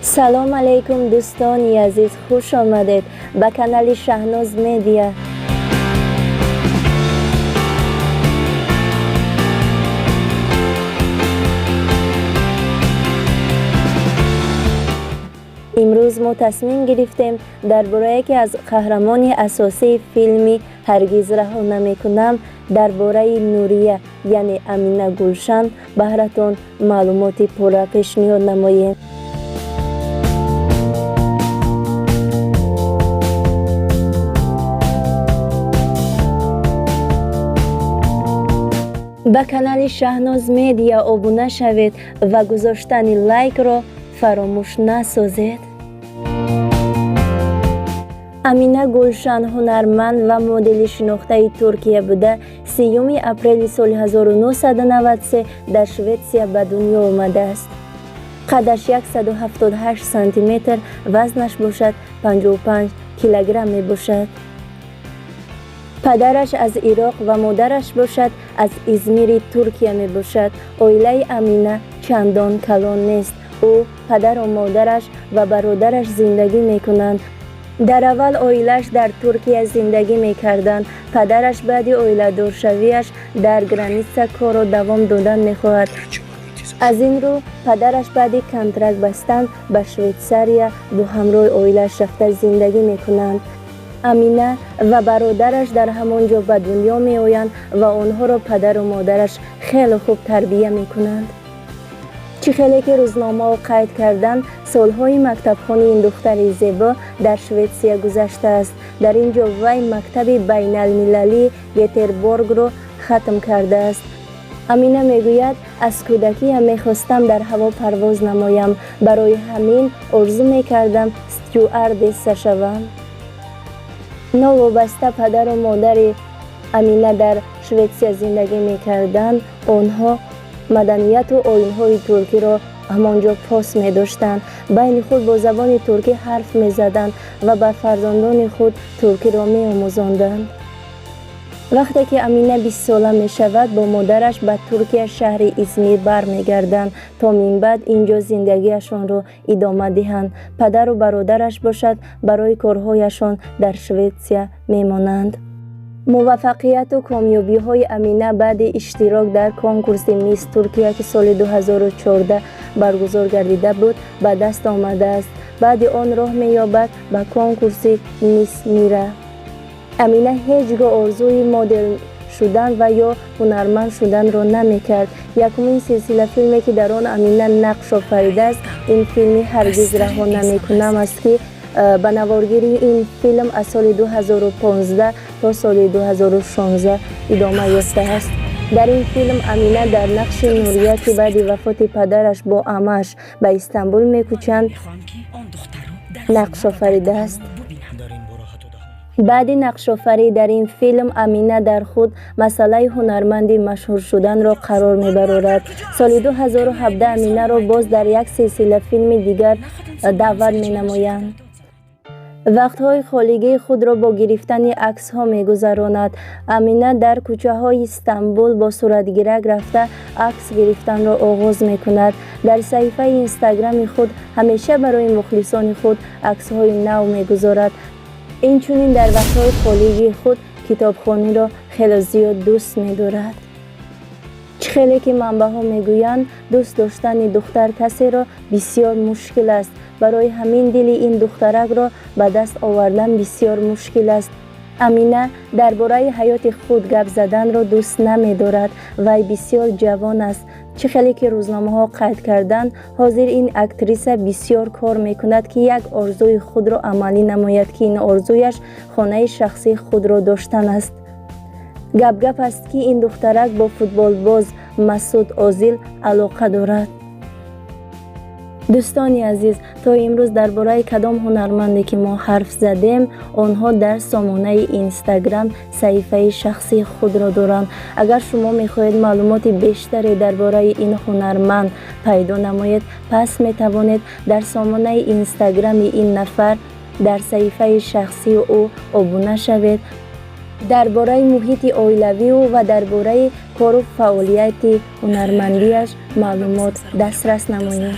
Салом алейкум, дӯстони азиз, хуш омадед ба канали Шаҳноз Медиа. Имрӯз мо тасмим гирифтем дар бораи яке аз қаҳрамони асосии филми «Ҳаргиз раҳо намекунам», дар бораи Нурия, яъне Амина Гулшан, баҳратон маълумоти пурра пешниҳод намоем. Ба канали Шаҳноз Медиа обуна шавед ва гузоштани лайкро фаромӯш насозед. Амина Гулшан ҳунарманд ва модели шинохтаи Туркия буда, 3 апрели соли 1993 дар Шветсия ба дунё омадааст. Қадаш 178 сантиметр, вазнаш бошад 55 килограмм мебошад. Падараш аз Ироқ ва модараш бошад аз Измири Туркия мебошад. Оилаи Амина чандон калон нест. Ӯ, падару модараш ва бародараш зиндагӣ мекунанд. Дар аввал оилааш дар Туркия зиндагӣ мекарданд. Падараш баъди оиладоршавиаш дар граница корро давом додан мехоҳад. Аз ин рӯ падараш баъди контракт бастан ба Швейтсария бо ҳамроҳи оилааш рафта зиндагӣ мекунанд. Амина ва бародараш дар ҳамон ҷо ба дунё меоянд ва онҳоро падару модараш хеле хуб тарбия мекунанд. Чӣ хеле ки рӯзномаҳо қайд карданд, солҳои мактабхонии ин духтари зебо дар Шветсия гузаштааст. Дар ин ҷо вай мактаби байналмилалии Гетерборгро хатм кардааст. Амина мегӯяд: «Аз кӯдакиам мехостам дар ҳаво парвоз намоям. Барои ҳамин орзу мекардам стюардесса шавам». Новобаста падару модари Амина дар Шветсия зиндагӣ мекарданд, онҳо маданияту оинҳои туркиро ҳамон ҷо пос медоштанд. Байни худ бо забони туркӣ ҳарф мезаданд ва ба фарзандони худ туркиро меомӯзонданд. Вақте ки Амина 20-сола мешавад, бо модараш ба Туркия, шаҳри Измир бармегарданд, то минбаъд ин ҷо зиндагиашонро идома диҳанд. Падару бародараш бошад барои корҳояшон дар Шветсия мемонанд. Муваффақияту комёбиҳои Амина баъди иштирок дар конкурси Мисс Туркия, ки соли 2014 баргузор гардида буд, ба даст омадааст. Баъди он роҳ меёбад ба конкурси Мисс Мира. Амина ҳеҷ гоҳ орзуи модел шудан ва ё ҳунарманд шуданро намекард. Якумин силсила филме, ки дар он Амина нақш офаридааст, ин филми «Ҳаргиз раҳо намекунам» аст, ки ба наворгирии ин филм аз соли 2015 то соли 2016 идома ёфтааст. Дар ин филм Амина дар нақши Нурия, ки баъди вафоти падараш бо амааш ба Истанбул мекӯчанд, нақш офаридааст. Баъди нақшофарӣ дар ин филм Амина дар худ масъалаи ҳунарманди машҳур шуданро қарор мебарорад. Соли 2017 Аминаро боз дар як силсила филми дигар даъват менамоянд. Вақтҳои холигии худро бо гирифтани аксҳо мегузаронад. Амина дар кӯчаҳои Истанбул бо суратгирак рафта акс гирифтанро оғоз мекунад. Дар саҳифаи Инстаграми худ ҳамеша барои мухлисони худ аксҳои нав мегузорад. Инчунин дар вақтҳои холигии худ китобхониро хеле зиёд дӯст медорад. Чӣ хеле ки манбаъҳо мегӯянд, дӯст доштани духтар касеро бисёр мушкил аст. Барои ҳамин дили ин духтаракро ба даст овардан бисёр мушкил аст. Амина дар бораи ҳаёти худ гап заданро дӯст намедорад. Вай бисёр ҷавон аст. Чӣ хеле ки рӯзномаҳо қайд карданд, ҳозир ин актриса бисёр кор мекунад, ки як орзуи худро амалӣ намояд, ки ин орзуяш хонаи шахсии худро доштан аст. Гапгап аст, ки ин духтарак бо футболбоз Масуд Озил алоқа дорад. Дӯстони азиз, то имрӯз дар бораи кадом ҳунарманде ки мо ҳарф задем, онҳо дар сомонаи Инстаграм саҳифаи шахсии худро доранд. Агар шумо мехоҳед маълумоти бештаре дар бораи ин ҳунарманд пайдо намоед, пас метавонед дар сомонаи Инстаграми ин нафар дар саҳифаи шахсии ӯ обуна шавед, дар бораи муҳити оилавиу ва дар бораи кору фаъолияти ҳунармандиаш маълумот дастрас намоед.